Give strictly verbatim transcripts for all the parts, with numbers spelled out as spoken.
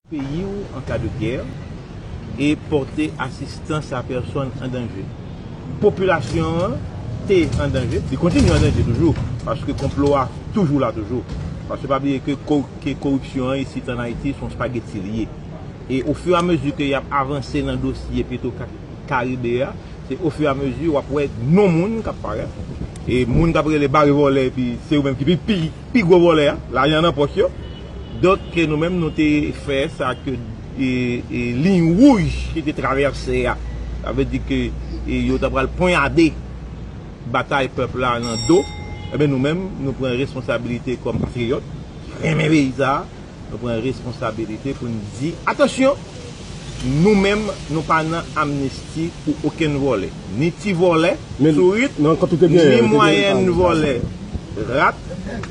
Peyi w an ka de gè e pòte asistans a pèsòn an danje. Popilasyon an te an danje, li kontinye an danje toujou, paske konplo a toujou la toujou. Paske pa bliye ke ko-, ke koripsyon an isit an Ayiti se yon spageti li ye. E ofiramezi ke y ap avanse nan dosye Petro Ka-, Karibe a, se ofiramezi w ap wè non moun k ap parèt. E moun k ap rele bare vòlè, epi se yo menm ki pi, pi, pi gwo vòlè a, lajan nan pòch yo. Donk, nou menm, nou te fè sa ke, e, e, liy wouj ki te travèse a. Sa vle di ke, e, yo ta pral ponyade batay pèp la nan do. Ebyen, nou menm, nou pran responsabilite kòm patriyòt, renmen peyi sa a, nou pran responsabilite pou n di, atansyon, nou menm, nou pa nan amnisti pou okenn vòlè. Ni ti vòlè, sourit, ni mwayèn vòlè, rat,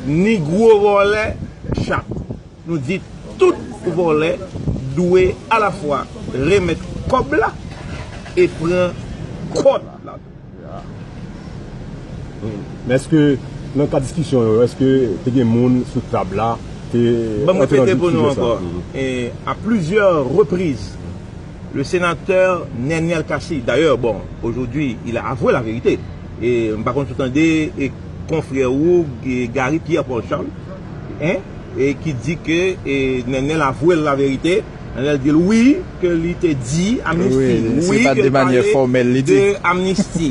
ni gwo vòlè, chat. Nou di tout vòlè dwe alafwa remèt kòb la e pran kòd la. Men èske nan kad diskisyon yo, èske te gen moun sou tab la te Ban m repete pou nou ankò. E, à plusieurs reprises, le sénateur Nenel Cassy, d'ailleurs, bon, aujourd'hui, il a avoué la vérité. E m pa konn si w tande e konfrè ou, e Gary Pierre Paul Charles, hein, e ki di ke e Nenel avwe l laverite. Nenel di l wi, ke li te di amnisti, wi, ke l pale de amnisti.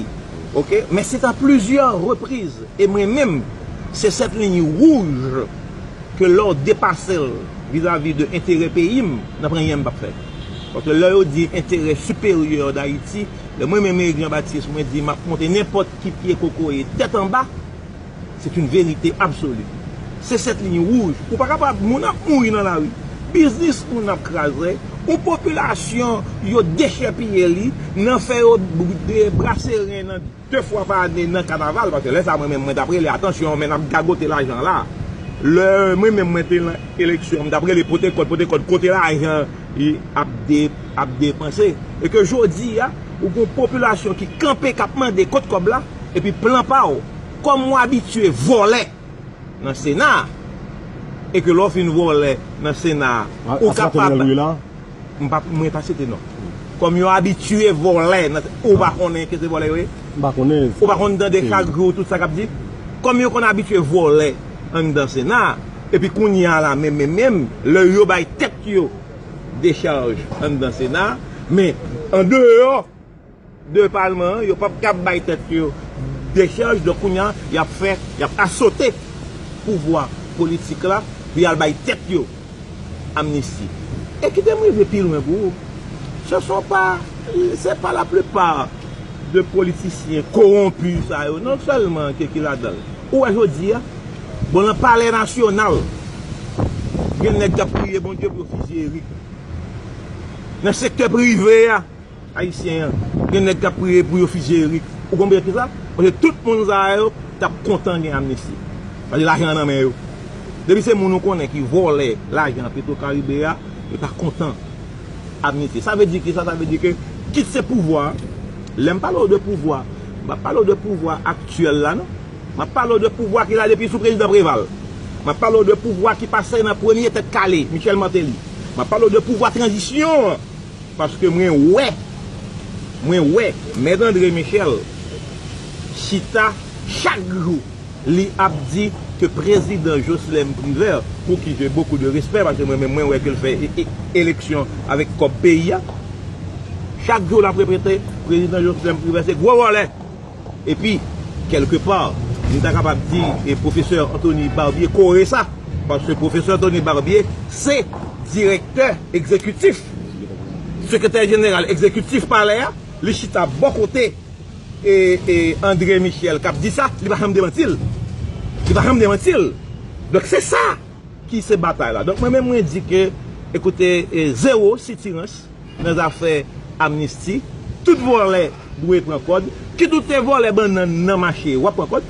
Oke? Men se ta plizyè repriz. E mwen menm, se sèt liy wouj ke lè w depase l vizavi de enterè peyi m, n ap anyen m p ap fè. Paske lè yo di enterè siperyè d Ayiti, lè mwen menm Eric Jean Baptiste, mwen di m ap monte nenpòt ki pye kokoye tèt anba, c'est une vérité absolue. Se sèt liy wouj. Ou pa kapab, moun ap mouri nan lari. Biznis moun ap kraze. Yon popilasyon, yo dechèpiye li, nan fè yo brase ren nan de fwa pa ane nan kanaval, paske lè sa mwen menm mwen t ap rele atansyon, men n ap gagote lajan la. Lè mwen menm mwen te nan eleksyon, m t ap rele pote kòd, pote kòd, kote lajan ap de, ap depanse. E ke jodi a, ou gon popilasyon ki kanpe, k ap mande kot kòb la, epi plan pa w, kòm ou abitye vòlè nan Sena, e ke lè w fin vòlè nan Sena, ou kapab M pa, mwen pa site non. Kòm yo abitye vòlè, ou pa konnen ke se vòlè yo ye? M pa konnen. Ou pa konn tande chak jou tout sa k ap di? Kòm yo konn abitye vòlè anndan Sena, epi kounye a la menm, menm, menm, lè yo bay tèt yo dechaj anndan Sena, men andeyò de palman an, yo p ap kab bay tèt yo dechaj, donk kounye a, y ap fè, y ap asote pouvwa politik la pou y al bay tèt yo amnisti. E kite m rive pi lwen pou ou. Ce sont pas, c'est pas la plupart de politisyen kowonpi sa yo non sèlman ke ki ladan l. Ou wè jodi a, bon, nan Palè Nasyonal, gen nèg k ap kriye Bondye pou yo fizye Eric. Nan sektè prive a, ayisyen an, gen nèg k ap priye pou yo fizye Eric. Ou konprann kisa? Paske tout moun sa yo t ap kontan gen amnisti. Paske lajan an nan men yo. Depi se moun ou konnen ki vòlè lajan Petro Caribe a, yo ta kontan amnisti. Sa vle di kisa? Sa vle di ke kit se pouvwa, lè m pale w de pouvwa, m pa pale w de pouvwa aktyèl la non. M ap pale w de pouvwa ki la depi sou prezidan Preval. M ap pale w de pouvwa ki pase nan premye tèt kale, Michel Martelly. M ap pale w de pouvwa tranzisyon an. Paske mwen wè, mwen wè Mèt André Michel chita chak jou, li ap di ke prezidan Jocelerme Privert, pour qui j'ai beaucoup de respect, paske mwen menm mwen wè ke l fè e, e, eleksyon avèk kòb peyi a. Chak jou l ap repete, prezidan Jocelerme Privert se gwo vòlè. Epi, kèlkepa, m ta kapab di, e pwofesè Anthony Barbier kore sa. Paske pwofesè Anthony Barbier se direktè egzekitif, sekretè jeneral egzekitif palè a, li chita bò kote e, e André Michel k ap di sa, li pa janm demanti l. Li pa janm demanti l. Donk se sa ki se batay la. Donk mwen menm mwen di ke, ekoute, e, zewo sitirans nan zafè amnisti. Tout vòlè dwe pran kòd. Kit ou te vòlè bannann nan mache, w ap pran kòd.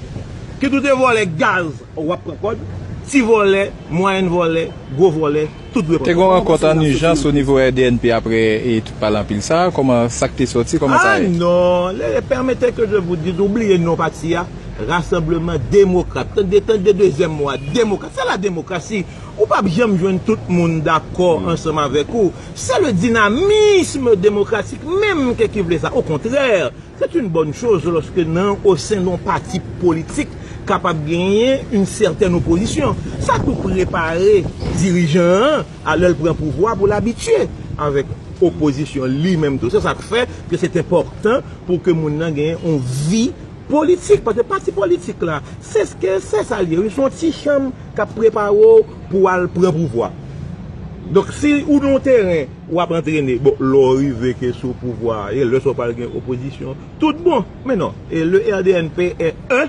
Kit ou te vòlè gaz, w ap pran kòd. Ti vòlè, mwayèn vòlè, gwo vòlè, tout dwe pran kòd. Te gen yon rankont an ijans o nivo R D N P apre e tout pale anpil sa. Kòman sa k te sòti? Kòman sa ye? A non, le, permettez que je vous dise, ou bliye non pati a. Rassemblement Démocrate. Tande, tande dezyèm mo a, demokrat. Se la demokrasi. Ou p ap janm jwenn tout moun dakò ansanm avèk ou. C'est le dynamisme démocratique même ke ki vle sa. Au contraire, c'est une bonne chose lorsque nan, au sein d'un parti politique, kapab genyen une certaine opposition. Sa tou prepare dirijan an a lè l pran pouvwa pou l abitye avèk opozisyon li menm tou. Se sa k fè ke se enpòtan pou ke moun nan genyen yon vi politik. Paske pati politik la, se ke se sa l ye. Wi, se yon ti chanm k ap prepare w pou w al pran pouvwa. Donk, si ou nan yon teren, w ap antrene, bon, lè w rive ke sou pouvwa, e lè sa w pral gen opozisyon, tout bon. Men non, e le R D N P est un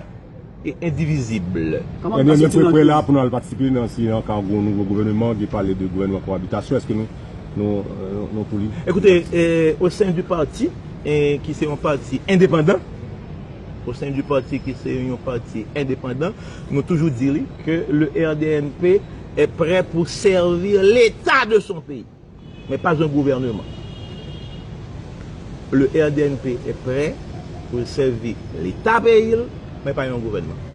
et indivisible. Kòman Ebyen, nou patisipe prepare la pou nou al patisipe nan si an ka gon nouvo gouvènman, gen pale de gouvènman koabitasyon, èske nou, nou, euh, nou pou li? Écoutez, euh, au sein du parti, euh, qui c'est un parti indépendant, au sein du parti qui c'est un parti indépendant, nou toujou di li ke le R D N P est prêt pour servir l'État de son pays, mais pas un gouvernement. Le R D N P est prêt pour servir l'État peyi l, men pa yon gouvènman.